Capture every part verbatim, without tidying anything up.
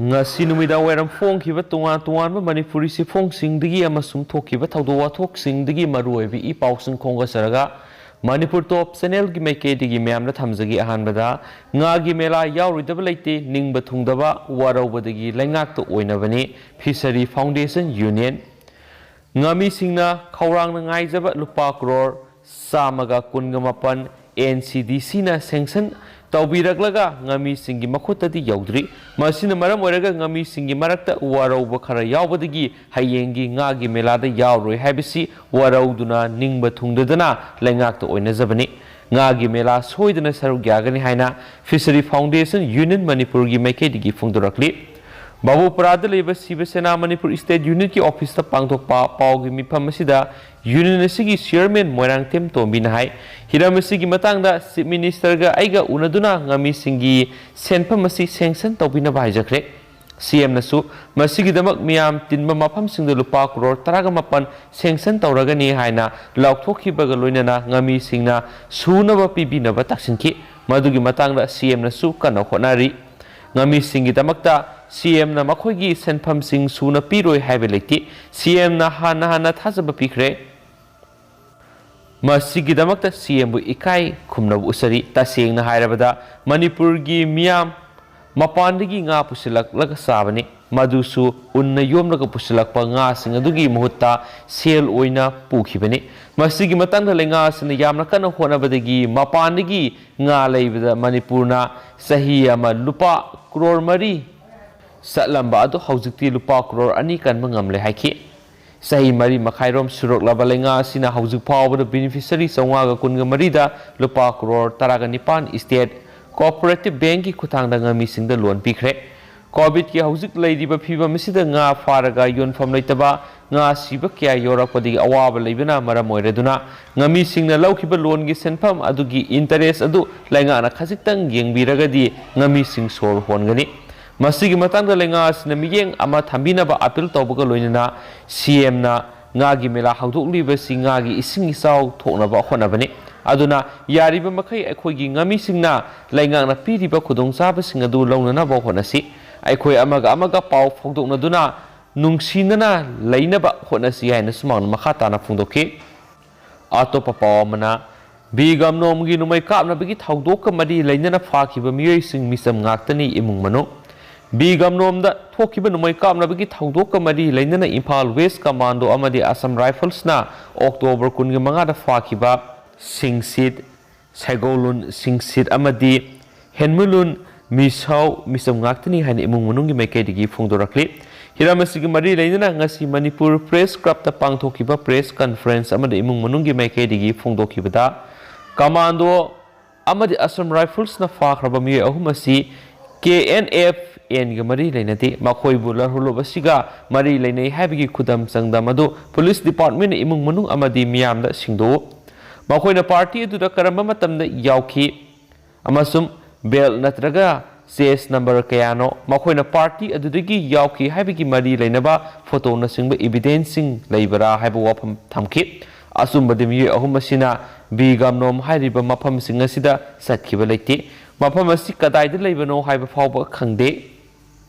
ꯉꯁꯤ ꯅꯨꯃꯤꯗꯥꯡ ꯋꯥꯏꯔꯝ ꯐꯣꯡꯈꯤꯕ ꯇꯣꯉꯥꯟ ꯇꯣꯉꯥꯟꯕ ꯃꯅꯤꯄꯨꯔꯤ ꯆꯦꯐꯣꯡꯁꯤꯡꯗꯒꯤ ꯑꯃꯁꯨꯡ ꯊꯣꯛꯈꯤꯕ ꯊꯧꯗꯣꯛ ꯋꯥꯊꯣꯛꯁꯤꯡꯗꯒꯤ ꯃꯔꯨꯑꯣꯏꯕ ꯏ ꯄꯥꯎꯁꯤꯡ ꯈꯣꯝꯒꯠꯆꯔꯒ, ꯃꯅꯤꯄꯨꯔ ꯇꯣꯞ ꯆꯦꯅꯦꯜꯒꯤ ꯃꯥꯏꯀꯩꯗꯒꯤ ꯃꯌꯥꯝꯗ ꯊꯝꯖꯒꯦ꯫ ꯑꯍꯥꯟꯕꯗ, ꯉꯥꯒꯤ ꯃꯦꯂꯥ ꯌꯥꯎꯔꯣꯏꯗꯕ ꯂꯩꯇꯦ, ꯅꯤꯡꯕ ꯊꯨꯡꯗꯕ, ꯋꯥꯔꯧꯕꯗꯒꯤ ꯂꯩꯉꯥꯛꯇ ꯑꯣꯏꯅꯕꯅꯤ, ꯐꯤꯁꯔꯤ ꯐꯥꯎꯟꯗꯦꯁꯟ ꯌꯨꯅꯤꯌꯟ꯫ ꯉꯥꯃꯤꯁꯤꯡꯅ ꯈꯧꯔꯥꯡꯅ ꯉꯥꯏꯖꯕ ꯂꯨꯄꯥ ꯀ꯭ꯔꯣꯔ ꯆꯥꯝꯃꯒ ꯀꯨꯟꯒ ꯃꯥꯄꯟ ꯑꯦꯟ ꯁꯤ ꯗꯤ ꯁꯤꯅ ꯁꯦꯡꯁꯟ ꯇꯧꯕꯤꯔꯛꯂꯒ ꯉꯥꯃꯤꯁꯤꯡꯒꯤ ꯃꯈꯨꯠꯇꯗꯤ ꯌꯧꯗ꯭ꯔꯤ꯫ ꯃꯁꯤꯅ ꯃꯔꯝ ꯑꯣꯏꯔꯒ ꯉꯥꯃꯤꯁꯤꯡꯒꯤ ꯃꯔꯛꯇ ꯋꯥꯔꯧꯕ ꯈꯔ ꯌꯥꯎꯕꯗꯒꯤ ꯍꯌꯦꯡꯒꯤ ꯉꯥꯒꯤ ꯃꯦꯂꯥꯗ ꯌꯥꯎꯔꯣꯏ ꯍꯥꯏꯕꯁꯤ ꯋꯥꯔꯧꯗꯨꯅ ꯅꯤꯡꯕ ꯊꯨꯡꯗꯗꯅ ꯂꯩꯉꯥꯛꯇ ꯑꯣꯏꯅꯖꯕꯅꯤ꯫ ꯉꯥꯒꯤ ꯃꯦꯂꯥ ꯁꯣꯏꯗꯅ ꯁꯔꯨꯛ ꯌꯥꯒꯅꯤ ꯍꯥꯏꯅ ꯐꯤꯁꯔꯤ ꯐꯥꯎꯟꯗꯦꯁꯟ ꯌꯨꯅꯤꯌꯟ ꯃꯅꯤꯄꯨꯔꯒꯤ ꯃꯥꯏꯀꯩꯗꯒꯤ ꯐꯣꯡꯗꯣꯔꯛꯂꯤ꯫ ꯕꯥꯕꯨꯄꯨꯔꯥꯗ ꯂꯩꯕ ꯁꯤꯕ ꯁꯦꯅꯥ ꯃꯅꯤꯄꯨꯔ ꯁ꯭ꯇꯦꯠ ꯌꯨꯅꯤꯠꯀꯤ ꯑꯣꯐꯤꯁꯇ ꯄꯥꯡꯊꯣꯛꯄ ꯄꯥꯎꯒꯤ ꯃꯤꯐꯝ ꯑꯁꯤꯗ ꯌꯨꯅꯤꯌꯟ ꯑꯁꯤꯒꯤ ꯆꯤꯌꯔꯃꯦꯟ ꯃꯣꯏꯔꯥꯡꯊꯦꯝ ꯇꯣꯝꯕꯤꯅ ꯍꯥꯏ, ꯍꯤꯔꯝ ꯑꯁꯤꯒꯤ ꯃꯇꯥꯡꯗ ꯆꯤꯐ ꯃꯤꯅꯤꯁꯇꯔꯒ ꯑꯩꯒ ꯎꯅꯗꯨꯅ ꯉꯥꯃꯤꯁꯤꯡꯒꯤ ꯁꯦꯟꯐꯝ ꯑꯁꯤ ꯁꯦꯡꯁꯟ ꯇꯧꯕꯤꯅꯕ ꯍꯥꯏꯖꯈ꯭ꯔꯦ꯫ ꯁꯤ ꯑꯦꯝꯅꯁꯨ ꯃꯁꯤꯒꯤꯗꯃꯛ ꯃꯤꯌꯥꯝ ꯇꯤꯟꯕ ꯃꯐꯝꯁꯤꯡꯗ ꯂꯨꯄꯥ ꯀ꯭ꯔꯣꯔ ꯇꯔꯥꯒ ꯃꯥꯄꯟ ꯁꯦꯡꯁꯟ ꯇꯧꯔꯒꯅꯤ ꯍꯥꯏꯅ ꯂꯥꯎꯊꯣꯛꯈꯤꯕꯒ ꯂꯣꯏꯅꯅ ꯉꯥꯃꯤꯁꯤꯡꯅ ꯁꯨꯅꯕ ꯄꯤꯕꯤꯅꯕ ꯇꯥꯛꯁꯤꯟꯈꯤ꯫ ꯃꯗꯨꯒꯤ ꯃꯇꯥꯡꯗ ꯁꯤ ꯑꯦꯝꯅꯁꯨ ꯀꯟꯅ ꯍꯣꯠꯅꯔꯤ꯫ ꯉꯥꯃꯤꯁꯤꯡꯒꯤꯗꯃꯛꯇ ꯁꯤ ꯑꯦꯝꯅ ꯃꯈꯣꯏꯒꯤ ꯁꯦꯟꯐꯝꯁꯤꯡ ꯁꯨꯅ ꯄꯤꯔꯣꯏ ꯍꯥꯏꯕ ꯂꯩꯇꯦ꯫ ꯁꯤ ꯑꯦꯝꯅ ꯍꯥꯟꯅ ꯍꯥꯟꯅ ꯊꯥꯖꯕ ꯄꯤꯈ꯭ꯔꯦ꯫ ꯃꯁꯤꯒꯤꯗꯃꯛꯇ ꯁꯤ ꯑꯦꯝꯕꯨ ꯏꯀꯥꯏ ꯈꯨꯝꯅꯕ ꯎꯠꯆꯔꯤ꯫ ꯇꯁꯦꯡꯅ ꯍꯥꯏꯔꯕꯗ, ꯃꯅꯤꯄꯨꯔꯒꯤ ꯃꯤꯌꯥꯝ ꯃꯄꯥꯟꯗꯒꯤ ꯉꯥ ꯄꯨꯁꯤꯜꯂꯛꯂꯒ ꯆꯥꯕꯅꯤ꯫ ꯃꯗꯨꯁꯨ ꯎꯟꯅ ꯌꯣꯝꯂꯒ ꯄꯨꯁꯤꯜꯂꯛꯄ ꯉꯥꯁꯤꯡ ꯑꯗꯨꯒꯤ ꯃꯍꯨꯠꯇ ꯁꯦꯜ ꯑꯣꯏꯅ ꯄꯨꯈꯤꯕꯅꯤ꯫ ꯃꯁꯤꯒꯤ ꯃꯇꯥꯡꯗ ꯂꯩꯉꯥꯛ ꯑꯁꯤꯅ ꯌꯥꯝꯅ ꯀꯟꯅ ꯍꯣꯠꯅꯕꯗꯒꯤ ꯃꯄꯥꯟꯗꯒꯤ ꯉꯥ ꯂꯩꯕꯗ ꯃꯅꯤꯄꯨꯔꯅ ꯆꯍꯤ ꯑꯃ ꯂꯨꯄꯥ ꯀ꯭ꯔꯣꯔ ꯃꯔꯤ ꯆꯠꯂꯝꯕ ꯑꯗꯨ ꯍꯧꯖꯤꯛꯇꯤ ꯂꯨꯄꯥ ꯀ꯭ꯔꯣꯔ ꯑꯅꯤ ꯀꯟꯕ ꯉꯝꯂꯦ ꯍꯥꯏꯈꯤ꯫ ꯆꯍꯤ ꯃꯔꯤ ꯃꯈꯥꯏꯔꯣꯝ ꯁꯨꯔꯛꯂꯕ ꯂꯩꯉꯥꯛ ꯑꯁꯤꯅ ꯍꯧꯖꯤꯛ ꯐꯥꯎꯕꯗ ꯕꯦꯅꯤꯐꯤꯁꯔꯤ ꯆꯥꯝꯃꯉꯥꯒ ꯀꯨꯟꯒ ꯃꯔꯤꯗ ꯂꯨꯄꯥ ꯀ꯭ꯔꯣꯔ ꯇꯔꯥꯒ ꯅꯤꯄꯥꯟ ꯁ꯭ꯇꯦꯠ ꯀꯣꯑꯣꯄꯔꯦꯇꯤꯚ ꯕꯦꯡꯛꯀꯤ ꯈꯨꯠꯊꯥꯡꯗ ꯉꯥꯃꯤꯁꯤꯡꯗ ꯂꯣꯟ ꯄꯤꯈ꯭ꯔꯦ꯫ ꯀꯣꯚꯤꯗꯀꯤ ꯍꯧꯖꯤꯛ ꯂꯩꯔꯤꯕ ꯐꯤꯕꯝ ꯑꯁꯤꯗ ꯉꯥ ꯐꯥꯔꯒ ꯌꯣꯟꯐꯝ ꯂꯩꯇꯕ, ꯉꯥ ꯁꯤꯕ ꯀꯌꯥ ꯌꯥꯎꯔꯛꯄꯗꯒꯤ ꯑꯋꯥꯕ ꯂꯩꯕꯅ ꯃꯔꯝ ꯑꯣꯏꯔꯗꯨꯅ ꯉꯥꯃꯤꯁꯤꯡꯅ ꯂꯧꯈꯤꯕ ꯂꯣꯟꯒꯤ ꯁꯦꯟꯐꯝ ꯑꯗꯨꯒꯤ ꯏꯟꯇꯔꯦꯁ ꯑꯗꯨ ꯂꯩꯉꯥꯛꯅ ꯈꯖꯤꯛꯇꯪ ꯌꯦꯡꯕꯤꯔꯒꯗꯤ ꯉꯥꯃꯤꯁꯤꯡ ꯁꯣꯔ ꯍꯣꯟꯒꯅꯤ꯫ ꯃꯁꯤꯒꯤ ꯃꯇꯥꯡꯗ ꯂꯩꯉꯥꯛ ꯑꯁꯤꯅ ꯃꯤꯠꯌꯦꯡ ꯑꯃ ꯊꯝꯕꯤꯅꯕ ꯑꯄꯤꯜ ꯇꯧꯕꯒ ꯂꯣꯏꯅꯅ ꯁꯤ ꯑꯦꯝꯅ ꯉꯥꯒꯤ ꯃꯦꯂꯥ ꯍꯧꯗꯣꯛꯂꯤꯕꯁꯤ ꯉꯥꯒꯤ ꯏꯁꯤꯡ ꯏꯆꯥꯎ ꯊꯣꯛꯅꯕ ꯍꯣꯠꯅꯕꯅꯤ꯫ ꯑꯗꯨꯅ ꯌꯥꯔꯤꯕ ꯃꯈꯩ ꯑꯩꯈꯣꯏꯒꯤ ꯉꯥꯃꯤꯁꯤꯡꯅ ꯂꯩꯉꯥꯛꯅ ꯄꯤꯔꯤꯕ ꯈꯨꯗꯣꯡꯆꯥꯕꯁꯤꯡ ꯑꯗꯨ ꯂꯧꯅꯅꯕ ꯍꯣꯠꯅꯁꯤ꯫ ꯑꯩꯈꯣꯏ ꯑꯃꯒ ꯑꯃꯒ ꯄꯥꯎ ꯐꯥꯎꯗꯣꯛꯅꯗꯨꯅ ꯅꯨꯡꯁꯤꯅꯅ ꯂꯩꯅꯕ ꯍꯣꯠꯅꯁꯤ ꯍꯥꯏꯅꯁꯨ ꯃꯍꯥꯛꯅ ꯃꯈꯥ ꯇꯥꯅ ꯐꯣꯡꯗꯣꯛꯈꯤ꯫ ꯑꯇꯣꯞꯄ ꯄꯥꯎ ꯑꯃꯅ, ꯕꯤ ꯒꯝꯅꯣꯝꯒꯤ ꯅꯣꯡꯃꯩ ꯀꯥꯞꯅꯕꯒꯤ ꯊꯧꯗꯣꯛꯀ ꯃꯔꯤ ꯂꯩꯅꯅ ꯐꯥꯈꯤꯕ ꯃꯤꯑꯣꯏꯁꯤꯡ ꯃꯤꯆꯝ ꯉꯥꯛꯇꯅꯤ ꯏꯃꯨꯡ ꯃꯅꯨꯡ꯫ ꯕꯤ ꯒꯝꯅꯣꯝꯗ ꯊꯣꯛꯈꯤꯕ ꯅꯣꯡꯃꯩ ꯀꯥꯞꯅꯕꯒꯤ ꯊꯧꯗꯣꯛꯀ ꯃꯔꯤ ꯂꯩꯅꯅ ꯏꯝꯐꯥꯜ ꯋꯦꯁ ꯀꯃꯥꯟꯗꯣ ꯑꯃꯗꯤ ꯑꯁꯥꯝ ꯔꯥꯏꯐꯜꯁꯅ ꯑꯣꯛꯇꯣꯕꯔ ꯀꯨꯟꯒ ꯃꯉꯥꯗ ꯐꯥꯈꯤꯕ ꯁꯤꯡꯁꯤꯠ, ꯁꯥꯏꯒꯣꯂꯨꯟ ꯁꯤꯡꯁꯤꯠ ꯑꯃꯗꯤ ꯍꯦꯟꯃꯨꯂꯨꯟ ꯃꯤꯁꯥꯎ ꯃꯤꯆꯝ ꯉꯥꯛꯇꯅꯤ ꯍꯥꯏꯅ ꯏꯃꯨꯡ ꯃꯅꯨꯡꯒꯤ ꯃꯥꯏꯀꯩꯗꯒꯤ ꯐꯣꯡꯗꯣꯔꯛꯂꯤ꯫ ꯍꯤꯔꯝ ꯑꯁꯤꯒꯤ ꯃꯔꯤ ꯂꯩꯅꯅ ꯉꯁꯤ ꯃꯅꯤꯄꯨꯔ ꯄ꯭ꯔꯦꯁ ꯀ꯭ꯂꯕꯇ ꯄꯥꯡꯊꯣꯛꯈꯤꯕ ꯄ꯭ꯔꯦꯁ ꯀꯟꯐꯔꯦꯟꯁ ꯑꯃꯗ ꯏꯃꯨꯡ ꯃꯅꯨꯡꯒꯤ ꯃꯥꯏꯀꯩꯗꯒꯤ ꯐꯣꯡꯗꯣꯛꯈꯤꯕꯗ, ꯀꯃꯥꯟꯗꯣ ꯑꯃꯗꯤ ꯑꯁꯥꯝ ꯔꯥꯏꯐꯜꯁꯅ ꯐꯥꯈ꯭ꯔꯕ ꯃꯤꯑꯣꯏ ꯑꯍꯨꯝ ꯑꯁꯤ ꯀꯦ ꯑꯦꯟ ꯑꯦꯐ ꯑꯦꯟꯒ ꯃꯔꯤ ꯂꯩꯅꯗꯦ꯫ ꯃꯈꯣꯏꯕꯨ ꯂꯥꯜꯍꯧꯂꯨꯕ ꯑꯁꯤꯒ ꯃꯔꯤ ꯂꯩꯅꯩ ꯍꯥꯏꯕꯒꯤ ꯈꯨꯗꯝ ꯆꯥꯡꯗꯝ ꯑꯗꯨ ꯄꯨꯂꯤꯁ ꯗꯤꯄꯥꯔꯠꯃꯦꯟꯅ ꯏꯃꯨꯡ ꯃꯅꯨꯡ ꯑꯃꯗꯤ ꯃꯤꯌꯥꯝꯗ ꯁꯤꯡꯗꯣꯛꯎ꯫ ꯃꯈꯣꯏꯅ ꯄꯥꯔꯇꯤ ꯑꯗꯨꯗ ꯀꯔꯝꯕ ꯃꯇꯝꯗ ꯌꯥꯎꯈꯤ ꯑꯃꯁꯨꯡ ꯕꯦꯜ ꯅꯠꯇ꯭ꯔꯒ ꯆꯦꯁ ꯅꯝꯕꯔ ꯀꯌꯥꯅꯣ? ꯃꯈꯣꯏꯅ ꯄꯥꯔꯇꯤ ꯑꯗꯨꯗꯒꯤ ꯌꯥꯎꯈꯤ ꯍꯥꯏꯕꯒꯤ ꯃꯔꯤ ꯂꯩꯅꯕ ꯐꯣꯇꯣꯅꯆꯤꯡꯕ ꯏꯕꯤꯗꯦꯟꯁꯁꯤꯡ ꯂꯩꯕꯔꯥ ꯍꯥꯏꯕ ꯋꯥꯐꯝ ꯊꯝꯈꯤ꯫ ꯑꯆꯨꯝꯕꯗꯤ ꯃꯤꯑꯣꯏ ꯑꯍꯨꯝ ꯑꯁꯤꯅ ꯕꯤ ꯒꯝꯅꯣꯝ ꯍꯥꯏꯔꯤꯕ ꯃꯐꯝꯁꯤꯡ ꯑꯁꯤꯗ ꯆꯠꯈꯤꯕ ꯂꯩꯇꯦ꯫ ꯃꯐꯝ ꯑꯁꯤ ꯀꯗꯥꯏꯗ ꯂꯩꯕꯅꯣ ꯍꯥꯏꯕ ꯐꯥꯎꯕ ꯈꯪꯗꯦ꯫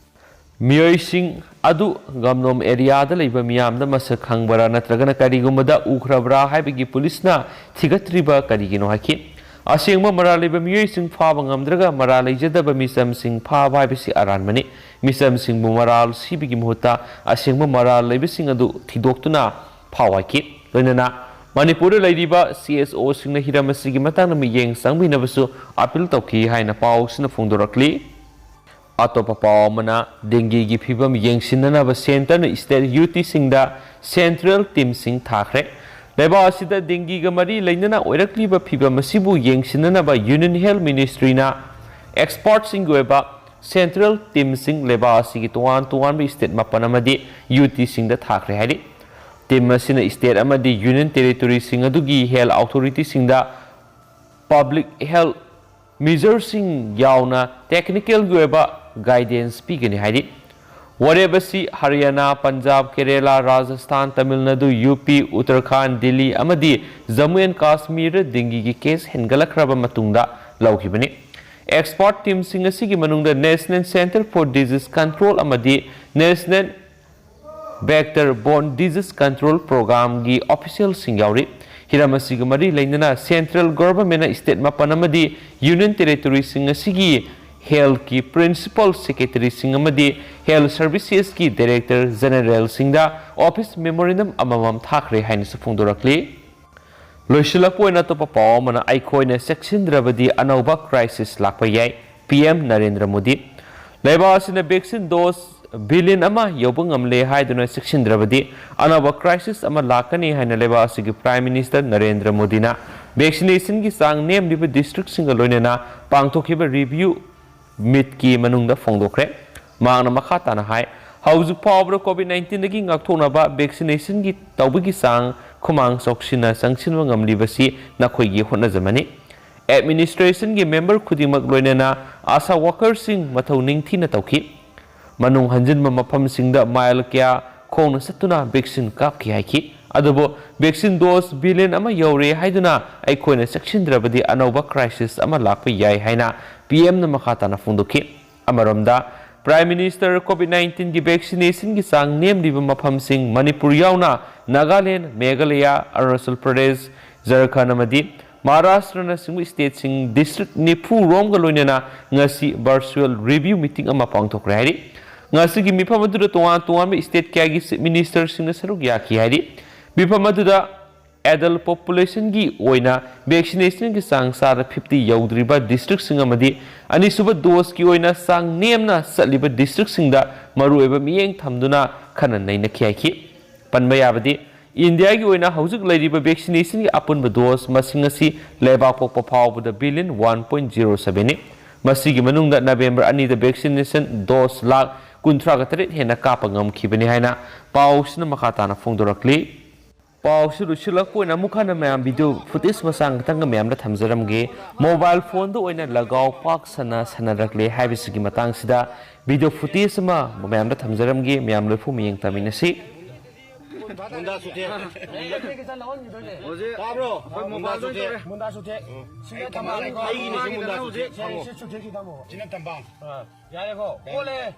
ꯃꯤꯑꯣꯏꯁꯤꯡ ꯑꯗꯨ ꯒꯝꯅꯣꯝ ꯑꯦꯔꯤꯌꯥꯗ ꯂꯩꯕ ꯃꯤꯌꯥꯝꯗ ꯃꯁꯛ ꯈꯪꯕꯔꯥ ꯅꯠꯇ꯭ꯔꯒꯅ ꯀꯔꯤꯒꯨꯝꯕꯗ ꯎꯈ꯭ꯔꯕ꯭ꯔꯥ ꯍꯥꯏꯕꯒꯤ ꯄꯨꯂꯤꯁꯅ ꯊꯤꯒꯠꯇ꯭ꯔꯤꯕ ꯀꯔꯤꯒꯤꯅꯣ ꯍꯥꯏꯈꯤ꯫ ꯑꯁꯦꯡꯕ ꯃꯔꯥꯜ ꯂꯩꯕ ꯃꯤꯑꯣꯏꯁꯤꯡ ꯐꯥꯕ ꯉꯝꯗ꯭ꯔꯒ ꯃꯔꯥꯜ ꯂꯩꯖꯗꯕ ꯃꯤꯆꯝꯁꯤꯡ ꯐꯥꯕ ꯍꯥꯏꯕꯁꯤ ꯑꯔꯥꯟꯕꯅꯤ꯫ ꯃꯤꯆꯝꯁꯤꯡꯕꯨ ꯃꯔꯥꯜ ꯁꯤꯕꯒꯤ ꯃꯍꯨꯠꯇ ꯑꯁꯦꯡꯕ ꯃꯔꯥꯜ ꯂꯩꯕꯁꯤꯡ ꯑꯗꯨ ꯊꯤꯗꯣꯛꯇꯨꯅ ꯐꯥꯎ ꯍꯥꯏꯈꯤ꯫ ꯂꯣꯏꯅꯅ ꯃꯅꯤꯄꯨꯔꯗ ꯂꯩꯔꯤꯕ ꯁꯤ ꯑꯦꯁ ꯑꯣꯁꯤꯡꯅ ꯍꯤꯔꯝ ꯑꯁꯤꯒꯤ ꯃꯇꯥꯡꯗ ꯃꯤꯠꯌꯦꯡ ꯆꯪꯕꯤꯅꯕꯁꯨ ꯑꯥꯄꯤꯜ ꯇꯧꯈꯤ ꯍꯥꯏꯅ ꯄꯥꯎꯁꯤꯅ ꯐꯣꯡꯗꯣꯔꯛꯂꯤ꯫ ꯑꯇꯣꯞꯄ ꯄꯥꯎ ꯑꯃꯅ, ꯗꯦꯡꯒꯤꯒꯤ ꯐꯤꯚꯝ ꯌꯦꯡꯁꯤꯟꯅꯅꯕ ꯁꯦꯟꯇꯔꯅ ꯁ꯭ꯇꯦꯠ ꯌꯨ ꯇꯤꯁꯤꯡꯗ ꯁꯦꯟꯇ꯭ꯔꯦꯜ ꯇꯤꯝꯁꯤꯡ ꯊꯥꯈ꯭ꯔꯦ꯫ ꯂꯩꯕꯥꯛ ꯑꯁꯤꯗ ꯗꯦꯡꯒꯤꯒ ꯃꯔꯤ ꯂꯩꯅꯅ ꯑꯣꯏꯔꯛꯂꯤꯕ ꯐꯤꯚꯝ ꯑꯁꯤꯕꯨ ꯌꯦꯡꯁꯤꯟꯅꯅꯕ ꯌꯨꯅꯤꯌꯟ ꯍꯦꯜꯊ ꯃꯤꯅꯤꯁꯇ꯭ꯔꯤꯅ ꯑꯦꯛꯁꯄꯔꯠꯁꯤꯡꯒꯤ ꯑꯣꯏꯕ ꯁꯦꯟꯇ꯭ꯔꯦꯜ ꯇꯤꯝꯁꯤꯡ ꯂꯩꯕꯥꯛ ꯑꯁꯤꯒꯤ ꯇꯣꯉꯥꯟ ꯇꯣꯉꯥꯟꯕ ꯁ꯭ꯇꯦꯠ ꯃꯥꯄꯟ ꯑꯃꯗꯤ ꯌꯨ ꯇꯤꯁꯤꯡꯗ ꯊꯥꯈ꯭ꯔꯦ ꯍꯥꯏꯔꯤ꯫ ꯇꯤꯝ ꯑꯁꯤꯅ ꯁ꯭ꯇꯦꯠ ꯑꯃꯗꯤ ꯌꯨꯅꯤꯌꯟ ꯇꯦꯔꯤꯇꯣꯔꯤꯁꯤꯡ ꯑꯗꯨꯒꯤ ꯍꯦꯜꯊ ꯑꯣꯊꯣꯔꯤꯇꯤꯁꯤꯡꯗ ꯄꯕ꯭ꯂꯤꯛ ꯍꯦꯜꯊ ꯃꯤꯖꯔꯁꯤꯡ ꯌꯥꯎꯅ ꯇꯦꯛꯅꯤꯀꯦꯜꯒꯤ ꯑꯣꯏꯕ ꯒꯥꯏꯗꯦꯟꯁ ꯄꯤꯒꯅꯤ ꯍꯥꯏꯔꯤ꯫ ꯋꯥꯔꯦꯞ ꯑꯁꯤ ꯍꯔꯤꯌꯥꯅꯥ, ꯄꯟꯖꯥꯕ, ꯀꯦꯔꯦꯂꯥ, ꯔꯥꯖꯁꯊꯥꯟ, ꯇꯥꯃꯤꯜ ꯅꯥꯗꯨ, ꯌꯨ ꯄꯤ, ꯎꯠꯇꯔꯈꯥꯟ, ꯗꯤꯜꯂꯤ ꯑꯃꯗꯤ ꯖꯝꯃꯨ ꯑꯦꯟ ꯀꯥꯁꯃꯤꯔꯗ ꯗꯦꯡꯒꯤꯒꯤ ꯀꯦꯁ ꯍꯦꯟꯒꯠꯂꯛꯈ꯭ꯔꯕ ꯃꯇꯨꯡꯗ ꯂꯧꯈꯤꯕꯅꯤ꯫ Expert teamꯁꯤꯡ ꯑꯁꯤꯒꯤ ꯃꯅꯨꯡꯗ National Centre for Disease Control ꯑꯃꯗꯤ National Vector Borne Disease Control Programmeꯒꯤ officialꯁꯤꯡ ꯌꯥꯎꯔꯤ꯫ ꯍꯤꯔꯝ ꯑꯁꯤꯒ ꯃꯔꯤ ꯂꯩꯅꯅ central governmentꯅ state ꯃꯥꯄꯟ ꯑꯃꯗꯤ union territoryꯁꯤꯡ ꯑꯁꯤꯒꯤ healthꯀꯤ principal secretaryꯁꯤꯡ ꯑꯃꯗꯤ health servicesꯀꯤ director generalꯁꯤꯡꯗ office memorandum ꯑꯃꯃꯝ ꯊꯥꯈ꯭ꯔꯦ ꯍꯥꯏꯅꯁꯨ ꯐꯣꯡꯗꯣꯔꯛꯂꯤ꯫ ꯂꯣꯏꯁꯤꯜꯂꯛꯄ ꯑꯣꯏꯅ ꯑꯇꯣꯞꯄ ꯄꯥꯎ ꯑꯃꯅ, ꯑꯩꯈꯣꯏꯅ ꯆꯦꯛꯁꯤꯟꯗ꯭ꯔꯕꯗꯤ ꯑꯅꯧꯕ crisis ꯂꯥꯛꯄ ꯌꯥꯏ, ꯄꯤ ꯑꯦꯝ ꯅꯔꯦꯟꯗ꯭ꯔ ꯃꯣꯗꯤ꯫ ꯂꯩꯕꯥꯛ ꯑꯁꯤꯅ vaccine dose billion ꯑꯃ ꯌꯧꯕ ꯉꯝꯂꯦ ꯍꯥꯏꯗꯨꯅ ꯆꯦꯛꯁꯤꯟꯗ꯭ꯔꯕꯗꯤ ꯑꯅꯧꯕ crisis ꯑꯃ ꯂꯥꯛꯀꯅꯤ ꯍꯥꯏꯅ ꯂꯩꯕꯥꯛ ꯑꯁꯤꯒꯤ Prime Minister ꯅꯔꯦꯟꯗ꯭ꯔ ꯃꯣꯗꯤꯅ vaccinationꯒꯤ ꯆꯥꯡ ꯅꯦꯝꯂꯤꯕ districtꯁꯤꯡꯒ ꯂꯣꯏꯅꯅ ꯄꯥꯡꯊꯣꯛꯈꯤꯕ review meetꯀꯤ ꯃꯅꯨꯡꯗ ꯐꯣꯡꯗꯣꯛꯈ꯭ꯔꯦ꯫ ꯃꯍꯥꯛꯅ ꯃꯈꯥ ꯇꯥꯅ ꯍꯥꯏ, ꯍꯧꯖꯤꯛ ꯐꯥꯎꯕꯗ COVID nineteenꯗꯒꯤ ꯉꯥꯛꯊꯣꯛꯅꯕ vaccinationꯒꯤ ꯇꯧꯕꯒꯤ ꯆꯥꯡ ꯈꯨꯃꯥꯡ ꯆꯥꯎꯁꯤꯟꯅ ꯆꯪꯁꯤꯟꯕ ꯉꯝꯂꯤꯕꯁꯤ ꯅꯈꯣꯏꯒꯤ ꯍꯣꯠꯅꯖꯃꯅꯤ꯫ Administrationꯒꯤ member ꯈꯨꯗꯤꯡꯃꯛ ꯂꯣꯏꯅꯅ ASHA workerꯁꯤꯡ ꯃꯊꯧ ꯅꯤꯡꯊꯤꯅ ꯇꯧꯈꯤ꯫ ꯃꯅꯨꯡ ꯍꯟꯖꯤꯟꯕ ꯃꯐꯝꯁꯤꯡꯗ mile ꯀꯌꯥ ꯈꯣꯡꯅ ꯆꯠꯇꯨꯅ vaccine ꯀꯥꯞꯈꯤ ꯍꯥꯏꯈꯤ꯫ ꯑꯗꯨꯕꯨ vaccine dose billion ꯑꯃ ꯌꯧꯔꯦ ꯍꯥꯏꯗꯨꯅ ꯑꯩꯈꯣꯏꯅ ꯆꯦꯛꯁꯤꯟꯗ꯭ꯔꯕꯗꯤ ꯑꯅꯧꯕ crisis ꯑꯃ ꯂꯥꯛꯄ ꯌꯥꯏ ꯍꯥꯏꯅ ꯄꯤ ꯑꯦꯝꯅ ꯃꯈꯥ ꯇꯥꯅ ꯐꯣꯡꯗꯣꯛꯈꯤ꯫ ꯑꯃꯔꯣꯝꯗ, Prime Minister COVID nineteenꯒꯤ vaccinationꯒꯤ ꯆꯥꯡ ꯅꯦꯝꯂꯤꯕ ꯃꯐꯝꯁꯤꯡ ꯃꯅꯤꯄꯨꯔ ꯌꯥꯎꯅ ꯅꯥꯒꯥꯂꯦꯟ, ꯃꯦꯘꯥꯂꯌꯥ, ꯑꯔꯨꯅꯥꯆꯜ ꯄ꯭ꯔꯗꯦꯁ, ꯖꯔꯈꯟꯗ ꯑꯃꯗꯤ ꯃꯍꯥꯔꯥꯁꯇ꯭ꯔꯅꯆꯤꯡꯕ stateꯁꯤꯡ district ꯅꯤꯐꯨ ꯔꯣꯝꯒ ꯂꯣꯏꯅꯅ ꯉꯁꯤ virtual review meeting ꯑꯃ ꯄꯥꯡꯊꯣꯛꯈ꯭ꯔꯦ ꯍꯥꯏꯔꯤ꯫ ꯉꯁꯤꯒꯤ ꯃꯤꯐꯝ ꯑꯗꯨꯗ ꯇꯣꯉꯥꯟ ꯇꯣꯉꯥꯟꯕ state ꯀꯌꯥꯒꯤ chief ministerꯁꯤꯡꯅ ꯁꯔꯨꯛ ꯌꯥꯈꯤ ꯍꯥꯏꯔꯤ꯫ ꯃꯤꯐꯝ ꯑꯗꯨꯗ adult populationꯒꯤ ꯑꯣꯏꯅ vaccinationꯒꯤ ꯆꯥꯡ ꯆꯥꯗ fifty ꯌꯧꯗ꯭ꯔꯤꯕ districtꯁꯤꯡ ꯑꯃꯗꯤ ꯑꯅꯤꯁꯨꯕ doseꯀꯤ ꯑꯣꯏꯅ ꯆꯥꯡ ꯅꯦꯝꯅ ꯆꯠꯂꯤꯕ districtꯁꯤꯡꯗ ꯃꯔꯨꯑꯣꯏꯕ ꯃꯤꯠꯌꯦꯡ ꯊꯝꯗꯨꯅ ꯈꯟꯅ ꯅꯩꯅꯈꯤ ꯍꯥꯏꯈꯤ꯫ ꯄꯟꯕ ꯌꯥꯕꯗꯤ, ꯏꯟꯗꯤꯌꯥꯒꯤ ꯑꯣꯏꯅ ꯍꯧꯖꯤꯛ ꯂꯩꯔꯤꯕ vaccinationꯒꯤ ꯑꯄꯨꯟꯕ dose ꯃꯁꯤꯡ ꯑꯁꯤ ꯂꯩꯕꯥꯛ ꯄꯣꯛꯄ ꯐꯥꯎꯕꯗ billion one point zero sevenꯅꯤ꯫ ꯃꯁꯤꯒꯤ ꯃꯅꯨꯡꯗ November ꯑꯅꯤꯗ vaccination dose ꯂꯥꯈ ꯀꯨꯟꯊ꯭ꯔꯥꯒ ꯇꯔꯦꯠ ꯍꯦꯟꯅ ꯀꯥꯞꯄ ꯉꯝꯈꯤꯕꯅꯤ ꯍꯥꯏꯅ ꯄꯥꯎꯁꯤꯅ ꯃꯈꯥ ꯇꯥꯅ ꯐꯣꯡꯗꯣꯔꯛꯂꯤ꯫ ꯄꯥꯎꯁꯤ ꯂꯣꯏꯁꯤꯜꯂꯛꯄ ꯑꯣꯏꯅ ꯑꯃꯨꯛ ꯍꯟꯅ ꯃꯌꯥꯝ video footage ꯃꯆꯥ ꯈꯛꯇꯪꯒ ꯃꯌꯥꯝꯗ ꯊꯝꯖꯔꯝꯒꯦ꯫ Mobile phoneꯗ ꯑꯣꯏꯅ ꯂꯒꯥꯎ ꯄꯥꯛ ꯁꯟꯅ ꯁꯥꯟꯅꯔꯛꯂꯦ ꯍꯥꯏꯕꯁꯤꯒꯤ ꯃꯇꯥꯡꯁꯤꯗ video footage ꯑꯃ ꯃꯌꯥꯝꯗ ꯊꯝꯖꯔꯝꯒꯦ꯫ ꯃꯌꯥꯝ ꯂꯣꯏꯐꯨ ꯃꯤꯠꯌꯦꯡ ꯇꯥꯃꯤꯟꯅꯁꯤ꯫ ꯃꯨꯟꯗꯥ ꯆꯨꯊꯦꯛ꯫ ꯍꯧꯖꯤꯛ ꯇꯥꯕ꯭ꯔꯣ? ꯑꯩꯈꯣꯏ ꯃꯨꯟꯗꯥ ꯃꯣꯕꯥꯏꯜꯗ ꯑꯣꯏꯅ ꯆꯨꯊꯦꯛ꯫ ꯇꯧꯔꯦ꯫ ꯃꯨꯟꯗꯥ ꯆꯨꯊꯦꯛ꯫ ꯎꯝ꯫ ꯁꯤꯅ ꯊꯝꯕꯥꯜ꯫ ꯑꯩꯒꯤꯅꯦ ꯁꯤ ꯃꯨꯟꯗꯥ ꯆꯨꯊꯦꯛ꯫ ꯁꯤ ꯆꯨꯊꯦꯛꯁꯤ ꯊꯝꯃꯣ꯫ ꯁꯤꯅ ꯊꯝꯕꯥꯜ꯫ ꯑꯥ, ꯌꯥꯔꯦꯀꯣ? ꯑꯣꯜꯂꯦ꯫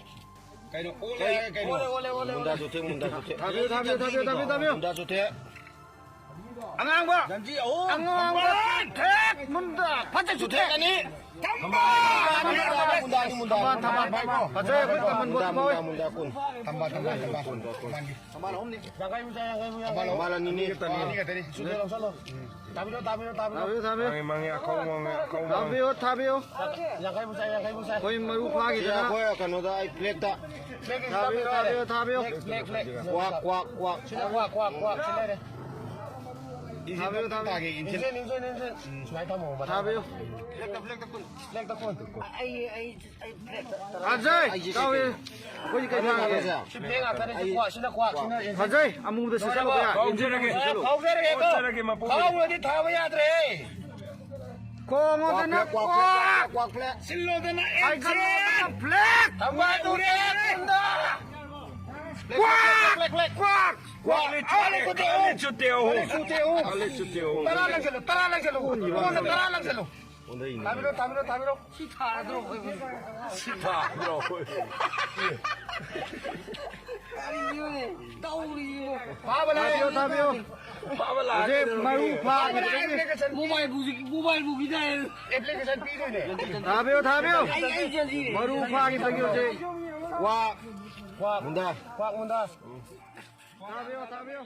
ꯀꯩꯅꯣ? ꯑꯣꯜꯂꯦ ꯍꯥꯏꯔꯒ ꯀꯩꯅꯣ? ꯑꯣꯜꯂꯦ, ꯑꯣꯜꯂꯦ, ꯑꯣꯜꯂꯦ, ꯃꯨꯟꯗꯥ ꯑꯣꯜꯂꯦ꯫ ꯆꯨꯊꯦꯛ, ꯃꯨꯟꯗꯥ ꯆꯨꯊꯦꯛ꯫ ꯊꯥꯕꯤꯌꯨ, ꯊꯥꯕꯤꯌꯨ, ꯊꯥꯕꯤꯌꯨ, ꯊꯥꯕꯤꯌꯨ, ꯊꯥꯕꯤꯌꯨ꯫ ꯃꯨꯟꯗꯥ ꯆꯨꯊꯦꯛ꯫ ꯑꯉꯥꯡꯕ꯫ ꯖꯟꯖꯤ ꯑꯍꯨꯝ꯫ ꯑꯉꯥꯡꯕ꯫ ꯊꯦꯛ ꯃꯨꯟꯗꯥ꯫ ꯐꯖ ꯆꯨꯊꯦꯛ꯫ ꯆꯨꯊꯦꯛ ꯑꯅꯤ꯫ ꯊꯝꯕꯥꯜ꯫ ꯃꯨꯟꯗꯥ, ꯃꯨꯟꯗꯥ, ꯃꯨꯟꯗꯥ, ꯃꯨꯟꯗꯥ꯫ ꯊꯝꯕꯥꯜ, ꯊꯝꯕꯥꯜ, ꯊꯝꯕꯥꯜ꯫ ꯐꯖꯩ, ꯑꯩꯈꯣꯏ ꯊꯝꯕꯥꯜ ꯃꯨꯟꯗꯥ, ꯕꯣꯠ ꯃꯨꯟꯗꯥ, ꯐꯥꯎꯋꯦ꯫ ꯃꯨꯟꯗꯥ ꯀꯨꯟ꯫ ꯊꯝꯕꯥꯜ, ꯊꯝꯕꯥꯜ, ꯊꯝꯕꯥꯜ꯫ ꯊꯝꯕꯥꯜ ꯑꯅꯤꯅꯦ꯫ ꯌꯥꯡꯈꯩꯕꯨ ꯆꯥꯏ, ꯌꯥꯡꯈꯩꯕꯨ ꯆꯥꯏ꯫ ꯊꯝꯕꯥꯜ ꯑꯅꯤ ꯈꯛꯇꯅꯤ꯫ ꯑꯅꯤ ꯈꯛꯇꯅꯤ꯫ ꯁꯨꯗ ꯂꯧꯁꯜꯂꯣ꯫ ꯎꯝ꯫ ꯊꯥꯕꯤꯔꯣ, ꯊꯥꯕꯤꯔꯣ, ꯊꯥꯕꯤꯔꯣ꯫ ꯊꯥꯕꯤꯌꯨ, ꯊꯥꯕꯤꯌꯨ꯫ ꯃꯥꯡꯉꯤ, ꯃꯥꯡꯉꯤ, ꯑꯈꯧ ꯃꯥꯡꯉꯤ, ꯑꯈꯧ ꯃꯥꯡꯉꯤ꯫ ꯊꯥꯕꯤꯌꯨ, ꯊꯥꯕꯤꯌꯨ꯫ ꯌꯥꯡꯈꯩꯕꯨ ꯆꯥꯏ, ꯌꯥꯡꯈꯩꯕꯨ ꯆꯥꯏ꯫ ꯑꯩꯈꯣꯏ ꯃꯔꯨ ꯁꯤ ꯐꯥꯈꯤꯗꯅ꯫ ꯑꯩꯈꯣꯏ ꯀꯩꯅꯣꯗ, ꯑꯩ ꯐ꯭ꯂꯦꯛꯇ꯫ ꯐ꯭ꯂꯦꯛ ꯊꯥꯕꯤꯌꯨ, ꯊꯥꯕꯤꯌꯨ, ꯊꯥꯕꯤꯌꯨ꯫ ꯐ꯭ꯂꯦꯛ, ꯐ꯭ꯂꯦꯛ, ꯐ꯭ꯂꯦꯛ꯫ ꯀ꯭ꯋꯥꯛ, ꯀ꯭ꯋꯥꯛ, ꯀ꯭ꯋꯥꯛ꯫ ꯁꯤꯗ ꯀ꯭ꯋꯥꯛ, ꯀ꯭ꯋꯥꯛ, ꯀ꯭ꯋꯥꯛ꯫ ꯁꯤ ꯂꯩꯔꯦ꯫ ꯊꯥꯕꯤꯌꯨ, ꯊꯥꯕꯤꯌꯨ꯫ Engine, engine, engine. ꯎꯝ, ꯁꯨꯃꯥꯏꯅ ꯊꯝꯃꯣ, ꯃꯊꯛ꯫ ꯊꯥꯕꯤꯌꯨ꯫ ꯐ꯭ꯂꯦꯛꯇ, ꯐ꯭ꯂꯦꯛꯇ ꯀꯨꯟ꯫ ꯐ꯭ꯂꯦꯛꯇ ꯀꯨꯟ꯫ ꯑꯩ, ꯑꯩ, ꯑꯩ ꯐ꯭ꯂꯦꯛꯇ ꯇꯔꯥ꯫ ꯐꯖꯩ, ꯑꯩꯁꯦ ꯇꯧꯏ꯫ ꯀꯩꯅꯣ? ꯑꯩꯈꯣꯏꯗꯤ ꯀꯩꯅꯣ ꯍꯥꯏꯔꯒꯦ? ꯁꯤ ꯐ꯭ꯂꯦꯛ ꯉꯥꯛꯇꯅꯦ, ꯁꯤ ꯀ꯭ꯋꯥꯛ, ꯁꯤꯅ ꯀ꯭ꯋꯥꯛ, ꯁꯤꯅ ꯏꯟꯖꯤꯟ꯫ ꯐꯖꯩ, ꯑꯃꯨꯕꯗ ꯁꯦꯠꯆꯜꯂꯣ, ꯂꯣꯏꯔꯕꯣ? ꯚꯩꯌꯥ, ꯏꯟꯖꯤꯟ ꯐꯥꯎꯖꯔꯒꯦ꯫ ꯑꯃꯨꯕꯗ ꯁꯦꯠꯆꯜꯂꯣ꯫ ꯐꯥꯎꯖꯔꯒꯦꯀꯣ꯫ ꯐꯥꯎꯖꯔꯒꯦ, ꯃꯄꯨ꯫ ꯈꯥꯎꯔꯗꯤ ꯊꯥꯕ ꯌꯥꯗ꯭ꯔꯦ꯫ ꯀ꯭ꯋꯥꯛ, ꯈꯣꯡꯉꯣꯗꯅ ꯐ꯭ꯂꯦꯛ, ꯀ꯭ꯋꯥꯛ, ꯀ꯭ꯋꯥꯛ, ꯀ꯭ꯋꯥꯛ, ꯀ꯭ꯋꯥꯛ ꯐ꯭ꯂꯦꯛ꯫ ꯁꯤꯜꯂꯣꯗꯅ ꯍꯥꯏꯒꯠꯂꯣꯗꯅ ꯑꯦꯟꯖꯤꯟ꯫ ꯐ꯭ꯂꯦꯛ꯫ ꯊꯝꯕꯥꯜ ꯎꯔꯦ꯫ ꯀ꯭ꯋꯥꯛ! ꯐ꯭ꯂꯦꯛ, ꯐ꯭ꯂꯦꯛ, ꯐ꯭ꯂꯦꯛ, ꯐ꯭ꯂꯦꯛ꯫ ꯀ꯭ꯋꯥꯛ! ꯀ꯭ꯋꯥꯛ! ꯀ꯭ꯋꯥꯛ! ꯀ꯭ꯋꯥꯛ! ꯀ꯭ꯋꯥꯛ! ꯀ꯭ꯋꯥꯛ! ꯀ꯭ꯋꯥꯛ! ꯇꯔꯥ ꯂꯪꯁꯤꯜꯂꯨ, ꯇꯔꯥ ꯂꯪꯁꯤꯜꯂꯨ꯫ ꯀꯣꯟꯅ ꯇꯔꯥ ꯂꯪꯁꯤꯜꯂꯨ꯫ ꯊꯥꯕꯤꯔꯣ, ꯊꯥꯕꯤꯔꯣ, ꯊꯥꯕꯤꯔꯣ꯫ ꯁꯤ ꯊꯥꯔꯗ꯭ꯔꯣ ꯑꯩꯈꯣꯏ? ꯁꯤ ꯊꯥꯔꯗ꯭ꯔꯣ ꯑꯩꯈꯣꯏ? ꯀꯔꯤꯅꯣꯅꯦ ꯇꯧꯔꯤꯁꯤꯕꯣ? ꯐꯥꯕ ꯂꯥꯛꯑꯦ꯫ ꯊꯥꯕꯤꯌꯣ, ꯊꯥꯕꯤꯌꯣ꯫ ꯐꯥꯕ ꯂꯥꯛꯑꯦ꯫ ꯍꯧꯖꯤꯛ ꯃꯔꯨ ꯐꯥꯈꯤꯕꯗꯒꯤ꯫ ꯃꯣꯕꯥꯏꯜꯕꯨ, ꯃꯣꯕꯥꯏꯜꯕꯨ ꯈꯤꯇꯪ ꯑꯦꯄ꯭ꯂꯤꯀꯦꯁꯟ ꯄꯤꯗꯣꯏꯅꯦ꯫ ꯊꯥꯕꯤꯌꯣ, ꯊꯥꯕꯤꯌꯣ꯫ ꯑꯩ, ꯑꯩ ꯆꯦꯟꯁꯤꯔꯦ꯫ ꯃꯔꯨ ꯐꯥꯈꯤꯕꯗꯒꯤ ꯍꯧꯖꯤꯛ ꯀ꯭ꯋꯥꯛ꯫ ꯀ꯭ꯋꯥꯛ꯫ ꯃꯨꯟꯗꯥ꯫ ꯀ꯭ꯋꯥꯛ ꯃꯨꯟꯗꯥ꯫ ꯊꯥꯕꯤꯌꯣ, ꯊꯥꯕꯤꯌꯣ꯫